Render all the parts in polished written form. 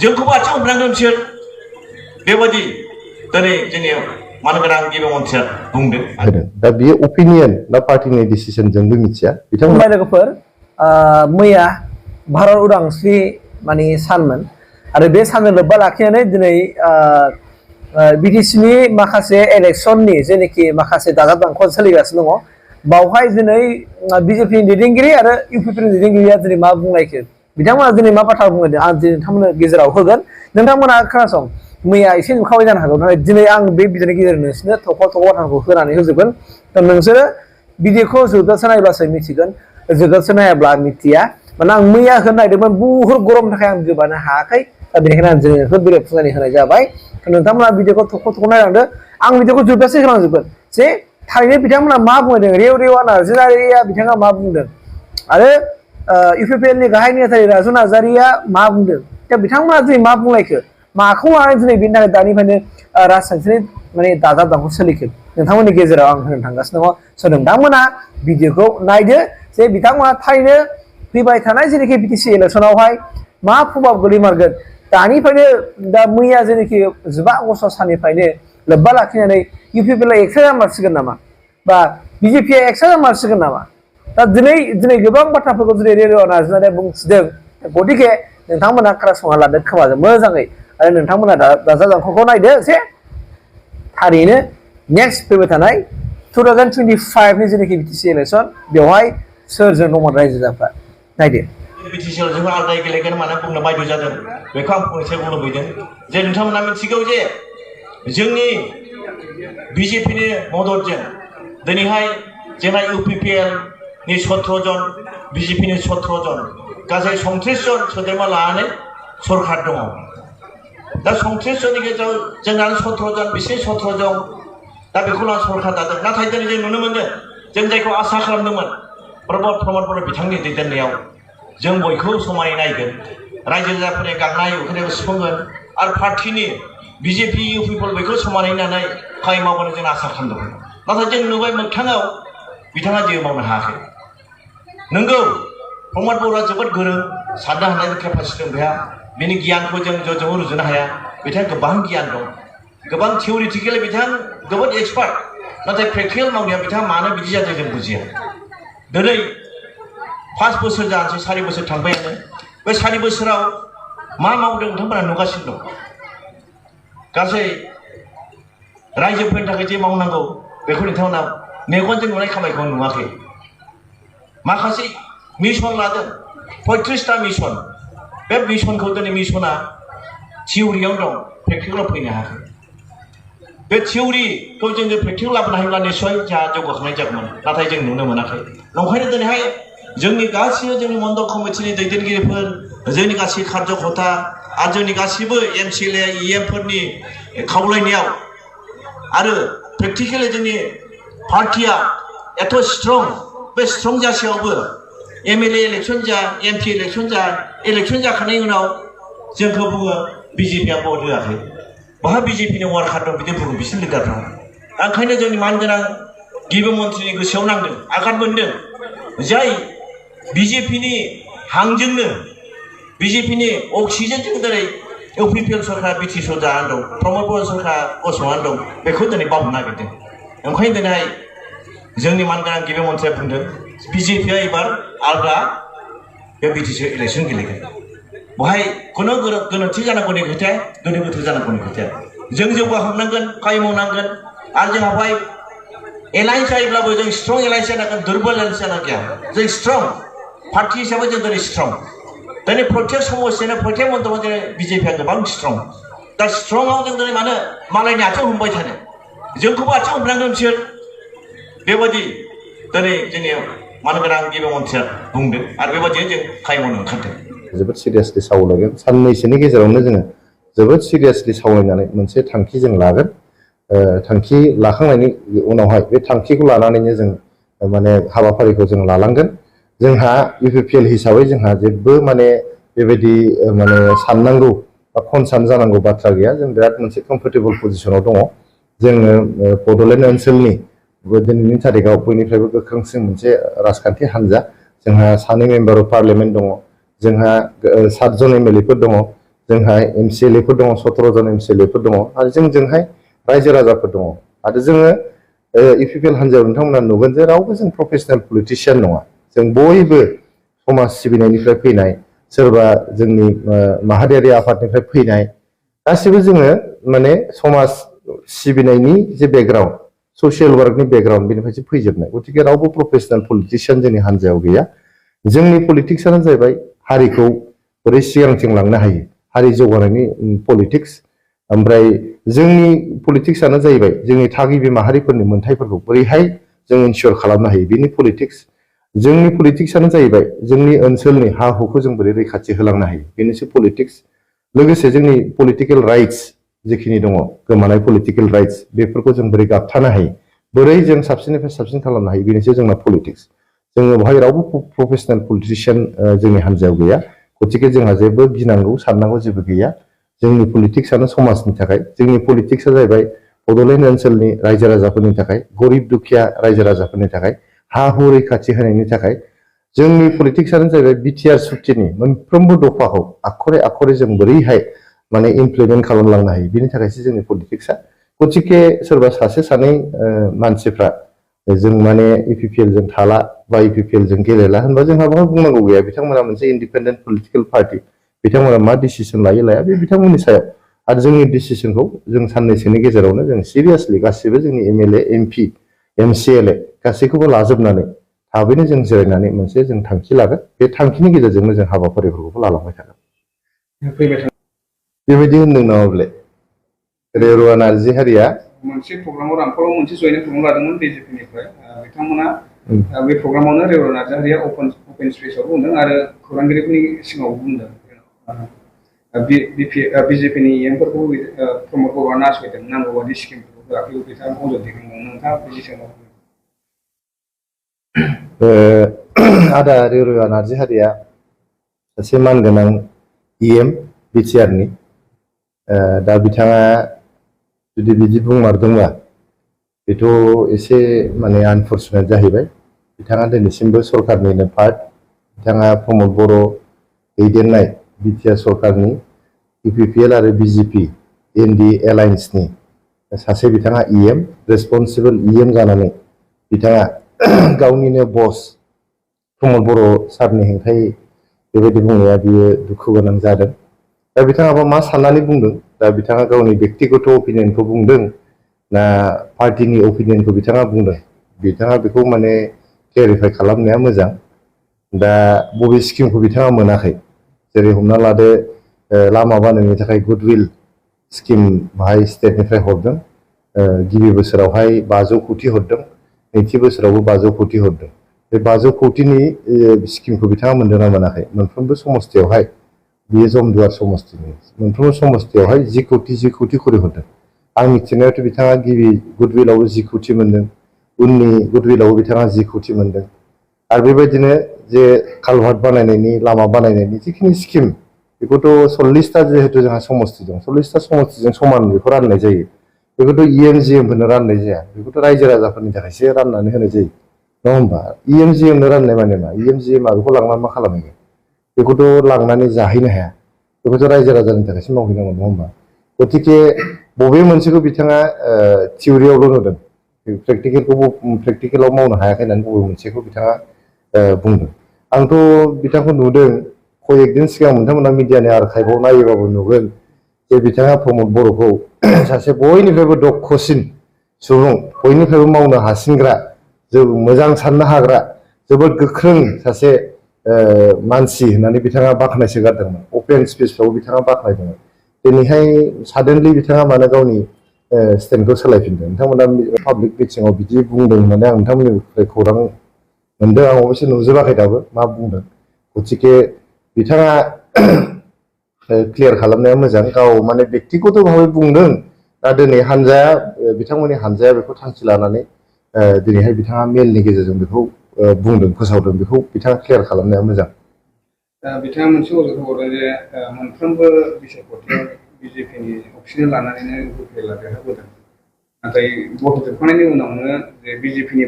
जोंखौबो आथिं हमनांगोन बिसोर बेबायदि दिनै जोंनि मानगोनां गिबि मन्थ्रिया बुंदों। दा बियो अपिनियन ना पार्टीनि डिसिसन जोंबो मिथिया बिथांमोना लोगोफोर मैया भारत उदांस्रि माने सानमोन आरो बे सानजों लोब्बा लाखिनानै दिनै बिटिसिनि माखासे इलेक्सननि जेनेखि माखासे दाजाब दानख' सोलिगासिनो दङ बावहाय दिनै बिजेपिनि दैदेनगिरि आरो इउपिपिनि दैदेनगिरिया दिनै मा बुंनायखो बिथांमोना दिनै मा बाथ्रा बुंदों आं दिनै नोंथांमोननो गेजेराव होगोन नोंथांमोना खोनासं मैया एसे नुखाबाय जानो हागौ नाथाय दिनै आं बे भिडिअनि गेजेरजों नोंसोरनो थख' थख' बाथ्राखौ होनानै होजोबगोन नोंसोरो भिडिअखौ जोबजासे नायब्लासो मिथिगोन जोबजासे नायाब्ला मिथिया माने आं मैया होनो नागिरदोंमोन बुहुद गरमनि थाखाय आं जोबानो हायाखै दा बेनिखायनो आं जोंखौ बेलेग फुजानि होनाय जाबाय नोंथांमोना भिडिअखौ थख' थख' नायलांदो आं भिडिअखौ जोबजासे होलांजोबगोन जे थारैनो बिथांमोना मा बुंदों रेव रेवा नार्जारिया बिथाङा मा बुंदों आरो इउपिपिएलनि गाहाय नेतारि राजु नार्जारिया मा बुंदों दा बिथांमोना दिनै मा बुंलायखो माखौ लानानै दिनै बेनि थाखाय दानिफ्रायनो राजखान्थिनि माने दाजाब दानख' सोलिखो नोंथांमोननि गेजेराव आं होनो थांगासिनो दङ स' नोंथांमोना भिडिअखौ नायदो जे बिथांमोना थारैनो फैबाय थानाय जेनेखि बिटिसि इलेक्सनावहाय मा प्रभाब गोलैमारगोन दानिफ्रायनो दा मैया जेनेखि 15 आगस्ट साननिफ्रायनो लोब्बा लाखिनानै इउपिपिएलआ एक्साइट जामारसिगोन नामा बा बिजेपिआ एक्साइट जामारसिगोन नामा दा दिनै गोबां बाथ्राफोरखौ दिनै रेडिअ नार्जारिया बुंथिदों गतिके नोंथांमोना खोनासंना लादो खोमाजों मोजाङै आरो नोंथांमोना दाजाब दानख'खौ नायदो जे थारैनो नेक्स्ट फैबाय थानाय 2025 नि जेनेखि बिटिसि इलेक्सन बेवहाय सोरजों दंमोन रायजो राजाफ्रा नायदो बिटिसिआव जोंहा आलदायै गेलेगोन मानो बुंनो बायद' जादों बेखौ आं फंनैसो बुंनो लुबैदों जे नोंथांमोना मिथिगौ जे जोंनि बिजेपिनि मददजों दिनैहाय जोंहा इउपिपिएलनि 17 जन बिजेपिनि 17 जन गासै 29 जन सोद्रोमा लानानै सरकार दङ दा 29 जननि गेजेराव जोंना 17 जन बिसोर 17 जन दा बेखौ लाना सरकार दादों नाथाय दिनै जों नुनो मोनदों जों जायखौ आसा खालामदोंमोन प्रमद बर' बिथांनि दैदेननायाव जों बयखौ समानै नायगोन रायजो राजाफोरनि गांनाय उखैनायखौ सुफुंगोन आरो पार्टीनि बिजेपि इउपिपिएल बेखौ समानै होनानै खामानि मावगोन जों आसा खालामदोंमोन नाथाय जों नुबाय मोगथाङाव बिथाङा जेबो मावनो हायाखै नंगौ प्रमद बर'आ जोबोद गोरों साननो हानायनि केपासिटि दं बेहा बिनि गियानखौ जों ज'जों रुजुनो हाया बिथाङा गोबां गियान दं गोबां थियरिटिकेलि बिथां जोबोद एक्सपार्ट नाथाय प्रेक्टिकेल मावनायाव बिथाङा मानो बिदि जादों जों बुजिया दिनै 5 बोसोर जानोसै 4 बोसोर थांबायानो बे 4 बोसोराव मा मावदों नोंथांमोना नुगासिनो दं गासै रायजोफोरनि थाखाय जे मावनांगौ बेखौ नोंथांमोना मेगनजों नुनाय खामानिखौ नुवाखै माखासे मिशन लादों 35टा मिशन बे मिशनखौ दिनै मिशना थियरियाव दं प्रेक्टिकेलाव फैनो हायाखै बे थियरिखौ जों प्रेक्टिकेल लाबोनो हायोब्ला निश्चय जोंहा जौगाखांनाय जागौमोन नाथाय जों नुनो मोनाखै नंखायनो दिनैहाय जोंनि गासिबो जोंनि मण्डल कमिटिनि दैदेनगिरिफोर जोंनि गासै कार्यकर्ता आरो जोंनि गासिबो एमसिएलए इएमफोरनि खावलायनायाव आरो प्रेक्टिकेलि जोंनि पार्टिया एथ' स्ट्रं बे स्ट्रं जासेयावबो एमएलए इलेक्सन जा एमपि इलेक्सन जाखांनायनि उनाव जोंखौ बुङो बिजेपिआ भट होआखै बहा बिजेपिनि वार्कार दं बिदि बुङो बिसोर लिडारफ्रा ओंखायनो जोंनि मानगोनां गिबि मन्थ्रिनि गोसोआव नांदों आघात मोनदों जाय बिजेपिनि हांजोंनो बिजेपिनि अक्सिजेनजों दिनै इउपिपिएल सरकार बिटिसिआव जानानै दं प्रमद बर' सरकार गसंनानै दं बेखौ दिनै बावनो नागिरदों ओंखायनो दिनै जोंनि मानगोनां गिबि मन्थ्रिया बुंदों बिजेपिआ एबार आलदा बे बिटिसि इलेक्सन गेलेगोन बेवहाय खुनु गोरोन्थि जानांगौनि खोथाया गोनो गोथो जानांगौनि खोथाया जों जौगाखांनांगोन खामानि मावनांगोन आरो जोंहा बेवहाय एलायन्स जायोब्लाबो जों स्ट्रं एलायन्स जानांगोन दुर्बल एलायन्स जानांगोन जों स्ट्रं पार्टी हिसाबै जों दिनै स्ट्रं दिनै प्रत्येक समस्यानो प्रत्येक मन्थ्रआव दिनै बिजेपिआ गोबां स्ट्रं दा स्ट्रंआव जों दिनै मानो मालायनि आथिं हमबाय थानो जोंखौबो आथिं हमनांगोन बिसोर बेबायदि दिनै जोंनि मानगोनां गिबि मन्थ्रिया बुंदों आरो बेबायदिनो जों खामानि मावनो ओंखारदों जोबोद सिरियासलि सावरायगोन साननैसोनि गेजेरावनो जोङो जोबोद सिरियासलि सावरायनानै मोनसे थांखि जों लागोन थांखि लाखांनायनि उनावहाय बे थांखिखौ लानानैनो जों माने हाबाफारिखौ जों लालांगोन जोंहा इउपिपिएल हिसाबै जोंहा जेबो माने बेबायदि माने साननांगौ बा कनसार्न जानांगौ बाथ्रा गैया जों बिराद मोनसे कमफर्टेबल पजिशनाव दङ जोङो बड'लेण्ड ओनसोलनि दिनैनि तारिखाव बयनिफ्रायबो गोख्रोंसिन मोनसे राजखान्थि हान्जा जोंहा 2 मेम्बार अफ पार्लियामेन्ट दङ जोंहा 7 जन एमएलएफोर दङ जोंहा MCLA फोर दङ 17 जन MCLA फोर दङ आरो जोंजोंहाय रायजो राजाफोर दङ आरो जोङो UPPL हान्जायाव नोंथांमोना नुगोन जे रावबो जों प्रफेसनेल पलिटिशियान नङा जों बयबो समाज सिबिनायनिफ्राय फैनाय सोरबा जोंनि माहारियारि आफादनिफ्राय फैनाय गासिबो जोङो माने समाज सिबिनायनि जे बेकग्राउन्ड ससियेल वर्कनि बेकग्राउन्ड बेनिफ्रायसो फैजोबनाय गतिके रावबो प्रफेसनेल पलिटिशियान जोंनि हान्जायाव गैया जोंनि पलिटिक्सआनो जाहैबाय हारिखौ बोरै सिगांथिं लांनो हायो हारि जौगानायनि पलिटिक्स ओमफ्राय जोंनि पलिटिक्सआनो जाहैबाय जोंनि थागिबि माहारिफोरनि मोन्थाइफोरखौ बोरैहाय जों इनसियर खालामनो हायो बेनि पलिटिक्स जोंनि पलिटिक्सआनो जाहैबाय जोंनि ओनसोलनि हा हुखौ जों बोरै रैखाथि होलांनो हायो बेनोसै पलिटिक्स लोगोसे जोंनि पलिटिकेल राइट्स जेखिनि दङ गोमानाय पलिटिकेल राइट्स बेफोरखौ जों बोरै गाबथानो हायो बोरै जों साबसिननिफ्राय साबसिन खालामनो हायो बेनोसै जोंना पलिटिक्स जोङो बेवहाय रावबो प्रफेसनेल पलिटिशियान जोंनि हान्जायाव गैया गतिके जोंहा जेबो गिनांगौ साननांगौ जेबो गैया जोंनि पलिटिक्सआनो समाजनि थाखाय जोंनि पलिटिक्सआ जाहैबाय बड'लेण्ड ओनसोलनि रायजो राजाफोरनि थाखाय गरिब दुखिया रायजो राजाफोरनि थाखाय हा हु रैखाथि होनायनि थाखाय जोंनि पलिटिक्सआनो जाहैबाय बिटिआर सुक्तिनि मोनफ्रोमबो दफाखौ आखरे आखरे जों बोरैहाय माने इमप्लिमेन्ट खालामलांनो हायो बेनि थाखायसो जोंनि पलिटिक्सआ गतिके सोरबा सासे सानै मानसिफ्रा जों माने UPPL जों थाला बा UPPL जों गेलेला होनबा जोंहा बाहा बुंनांगौ गैया बिथांमोना मोनसे इन्डिपेन्डेन्ट पलिटिकेल पार्टी बिथांमोना मा डिसिसन लायो लाया बे बिथांमोननि सायाव आरो जोंनि डिसिसनखौ जों साननैसोनि गेजेरावनो जों सिरियासलि गासिबो जोंनि MLA MP MCLA गासैखौबो लाजोबनानै थाबैनो जों जिरायनानै मोनसे जों थांखि लागोन बे थांखिनि गेजेरजोंनो जों हाबाफारिफोरखौ लालांबाय थागोन बेबायदि होनदों नामा बेलाय रेरुवा नार्जिहारिया मोनसे प्रग्रामाव रामफलाव मोनसे जयनिं प्रग्राम लादोंमोन BJP-निफ्राय बिथांमोना बे प्रग्रामावनो रेरुवा नार्जारिया अपेन स्पेसआव बुंदों आरो खौरांगिरिफोरनि सिगाङाव बुंदों BJP-नि EM-फोरखौ प्रमद बर'आ नासयदों नांगौ बादि स्किमफोरखौ होआखै बिथाङा अजद दैखांदों नोंथाङा बिनि सायाव आदा रेरुवा नार्जिहारिया सासे मानगोनां EM बिटिआरनि दा बिथाङा जुदि बिदि बुंमारदोंबा बेथ' एसे माने आनफर्चुनेट जाहैबाय बिथाङा दिनैसिमबो सरकारनिनो पार्ट बिथाङा प्रमद बर' दैदेननाय बिटिआर सरकारनि UPPL आरो BJP NDA एलायन्सनि सासे बिथाङा EM रेसपन्सिबल EM जानानै बिथाङा गावनिनो बस प्रमद बर' सारनि हेंथायै बेबायदि बुंनाया बियो दुखु गोनां जादों दा बिथाङाबा मा साननानै बुंदों दा बिथाङा गावनि व्यक्तिगत अपिनियनखौ बुंदों ना पार्टिनि अपिनियनखौ बिथाङा बुंदों बिथाङा बेखौ माने क्लेरिफाइ खालामनाया मोजां दा बबे स्किमखौ बिथाङा मोनाखै जेरै हमना लादो लामा बानायनो थाखाय गुडविल स्किम बाहाय स्टेटनिफ्राय हरदों गिबि बोसोरावहाय 500 कोटि हरदों नैथि बोसोरावबो 500 कोटि हरदों बे 500 कोटिनि स्किमखौ बिथाङा मोनदों ना मोनाखै मोनफ्रोमबो समस्तियावहाय बियो जमदुवार समस्तिनि मोनफ्रोमबो समस्तियावहाय 10 कोटि खरि हरदों आं मिथिनायावथ' बिथाङा गिबि गुडविलावबो 10 कोटि मोनदों उननि गुडविलावबो बिथाङा 10 कोटि मोनदों आरो बेबायदिनो जे कालभार्ट बानायनायनि लामा बानायनायनि जिखिनि स्किम बेखौथ' 40टा जिहेतु जोंहा समस्ति दं 40टा समस्तिजों समान बेखौ राननाय जायो बेखौथ' EM-GM-फोरनो राननाय जाया बेखौथ' रायजो राजाफोरनि थाखायसो राननानै होनाय जायो नङा होमबा EM-GM-नो राननाय माने मा EM-GM-आ बेखौ लांनानै मा खालामहैगोन बेखौथ' लांनानै जाहैनो हाया बेखौथ' रायजो राजानि थाखायसो मावहैनांगौ नङा होमबा गतिके बबे मोनसेखौ बिथाङा थिउरियावल' नुदों प्रेक्टिकेलाव मावनो हायाखै होननानै बबे मोनसेखौ बिथाङा बुंदों आंथ' बिथांखौ नुदों कयेक दिन सिगां नोंथांमोना मिडियानि आर्काइभआव नायोबाबो नुगोन जे बिथाङा प्रमद बर'खौ सासे बयनिफ्रायबो दक्षसिन सुबुं बयनिफ्रायबो मावनो हासिनग्रा जों मोजां साननो हाग्रा जोबोद गोख्रों सासे मानसि होननानै बिथाङा बाख्नायसोगारदोंमोन अपेन स्पेसफ्राव बिथाङा बाख्नायदोंमोन दिनैहाय साडेनलि बिथाङा मानो गावनि स्टेन्डखौ सोलायफिनदों नोंथांमोना पाब्लिक बिथिङाव बिदि बुंदों होननानै आं नोंथांमोननिफ्राय खौरां मोनदों आं अबयस्से नुजोबाखै दाबो मा बुंदों गतिके बिथाङा क्लियार खालामनाया मोजां गाव माने व्यक्तिगत भाबै बुंदों दा दिनै हानजाया बिथांमोननि हानजाया बेखौ थांखि लानानै दिनैहाय बिथाङा मेलनि गेजेरजों बेखौ बुंदों फोसावदों बेखौ बिथाङा क्लियार खालामनाया मोजां बिथाङा मोनसे अजद होबावदों जे मोनफ्रोमबो बिसायख'थियाव BJP-नि अक्सिजेन लानानैनो UPPL-आ देरहाबोदों नाथाय भट जोबखांनायनि उनावनो जे BJP-आ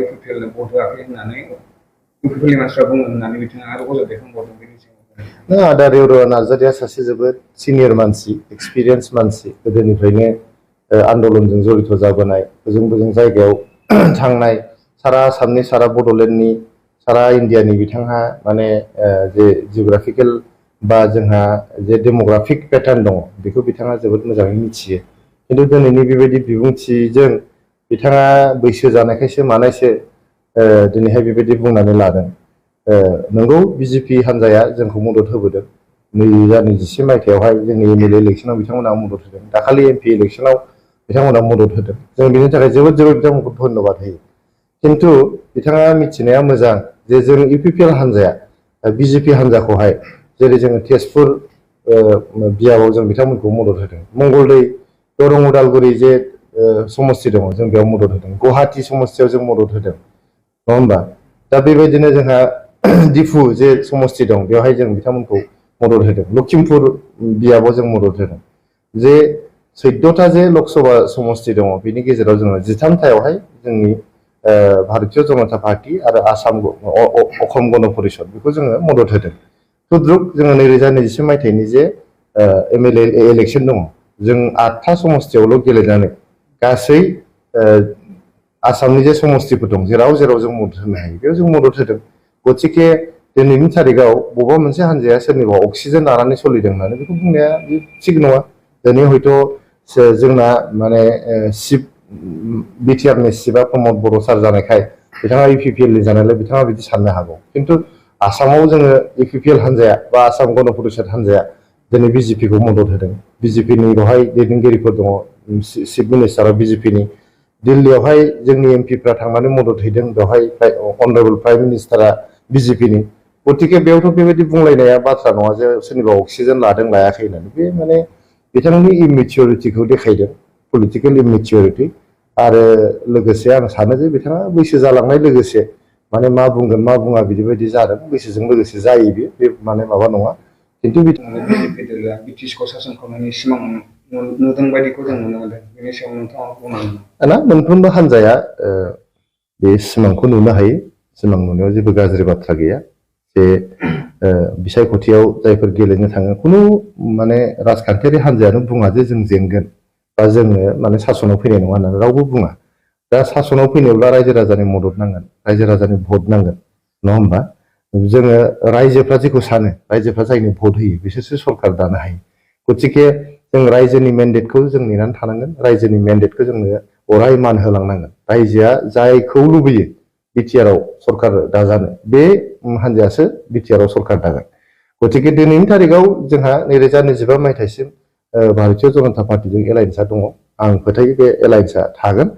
UPPL-नो भट होआखै होननानै UPPL-नि मानसिफ्रा बुङो होननानै बिथाङा आरो अजद दैखांबावदों बेनि सिगाङाव आदा रेवरा नार्जारिया सासे जोबोद सिनियर मानसि एक्सपिरियेन्स मानसि गोदोनिफ्रायनो आन्दलनजों जड़ित जाबोनाय बोजों जायगायाव थांनाय सारा आसामनि सारा बड'लेण्डनि सारा इन्डियानि बिथांहा माने जे जिअग्राफिकेल बा जोंहा जे डेमोग्राफिक पेटार्न दङ बेखौ बिथाङा जोबोद मोजाङै मिथियो खिन्थु दिनैनि बेबायदि बिबुंथिजों बिथाङा बैसो जानायखायसो मानायसो दिनैहाय बेबायदि बुंनानै लादों नंगौ बिजेपि हान्जाया जोंखौ मदद होबोदों 2021 मायथाइयावहाय जोंनि एमएलए इलेक्शनाव बिथांमोना मदद होदों दाखालि एमपि इलेक्शनाव बिथांमोना मदद होदों जों बिनि थाखाय जोबोद बिथांमोनखौ धन्यबाद होयो खिन्थु बिथाङा मिथिनाया मोजां जे जों इउपिपिएल हान्जाया बिजेपि हान्जाखौहाय जेरै जोङो तेजपुर बियाबाव जों बिथांमोनखौ मदद होदों मंगलदै दरं उदालगुरि जे समस्ति दङ जों बेयाव मदद होदों गुवाहाटी समस्तियाव जों मदद होदों नङा होमबा दा बेबायदिनो जोंहा दिफु जे समस्ति दं बेवहाय जों बिथांमोनखौ मदद होदों लखिमपुर बियाबाव जों मदद होदों जे 14टा जे लकसभा समस्ति दङ बेनि गेजेराव जोङो 13थायावहाय जोंनि भारतीय जनता पार्टी आरो अखम गण परिषद बेखौ जोङो मदद होदों तुद्रुक जोङो 2021 मायथाइनि जे एमएलए इलेक्शन दङ जों 8था समस्तियावल' गेलेनानै गासै आसामनि जे समस्तिफोर दं जेराव जों मदद होनो हायो बेयाव जों मदद होदों गतिके दिनैनि थारिखआव बबेबा मोनसे हान्जाया सोरनिबा अक्सिजेन लानानै सोलिदों होननानै बेखौ बुंनाया थिग नङा दिनै हयथ' जोंना माने चिफ बिटिआरनि चिफआ प्रमद बर' सार जानायखाय बिथाङा इउपिपिएलनि जानायलाय बिथाङा बिदि साननो हागौ खिन्थु आसामाव जोङो इउपिपिएल हान्जाया बा आसाम गण परिषद हान्जाया दिनै बिजेपिखौ मदद होदों बिजेपिनि बेवहाय दैदेनगिरिफोर दङ चिफ मिनिस्टारा बिजेपिनि दिल्लीयावहाय जोंनि एमपिफ्रा थांनानै मदद हैदों बेवहाय अनारेबल प्राइम मिनिस्टारा बिजेपिनि गतिके बेयावथ' बेबायदि बुंलायनाया बाथ्रा नङा जे सोरनिबा अक्सिजेन लादों लायाखै होननानै बे माने बिथांनि इमेच्योरिटिखौ देखायदों पलिटिकेल इमेच्योरिटि आरो लोगोसे आं सानो जे बिथाङा बैसो जालांनाय लोगोसे माने मा बुंगोन मा बुङा बिदिबायदि जादों बैसोजों लोगोसे जायो बे माने माबा नङा खिन्थु बिजेपि दोलोआ ब्रिटिशखौ सासन खालामनायनि सिमां नुदों बायदिखौ जों नुनो मोनदों बेनि सायाव नोंथाङा बुंनांगोन ना मोनफ्रोमबो हान्जाया बे सिमांखौ नुनो हायो सिमां नुनायाव जेबो गाज्रि बाथ्रा गैया जे बिसायख'थियाव जायफोर गेलेनो थाङो खुनु माने राजखान्थियारि हान्जायानो बुङा जे जों जेनगोन बा जोङो माने सासनाव फैनाय नङा होननानै रावबो बुङा दा सासनाव फैनोब्ला रायजो राजानि मदद नांगोन रायजो राजानि भट नांगोन नङा होमबा जोङो रायजोफ्रा जेखौ सानो रायजोफ्रा जायनो भट होयो बिसोरसो सरकार दानो हायो गतिके जों रायजोनि मेन्डेटखौ जों नेनानै थानांगोन रायजोनि मेन्डेटखौ जोंनो अराय मान होलांनांगोन रायजोआ जायखौ लुबैयो बिटिआरआव सरकार दाजानो बे हान्जायासो बिटिआरआव सरकार दागोन गतिके दिनैनि थारिखआव जोंहा 2025 मायथाइसिम भारतीय जनता पार्टीजों एलायन्सआ दङ आं फोथायो बे एलायन्सआ थागोन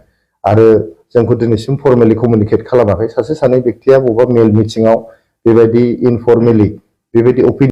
आरो जोंखौ दिनैसिम फर्मेलि कमिउनिकेट खालामाखै सासे सानै व्यक्तिया बबेबा मेल मिटिंआव बेबायदि इनफर्मेलि बेबायदि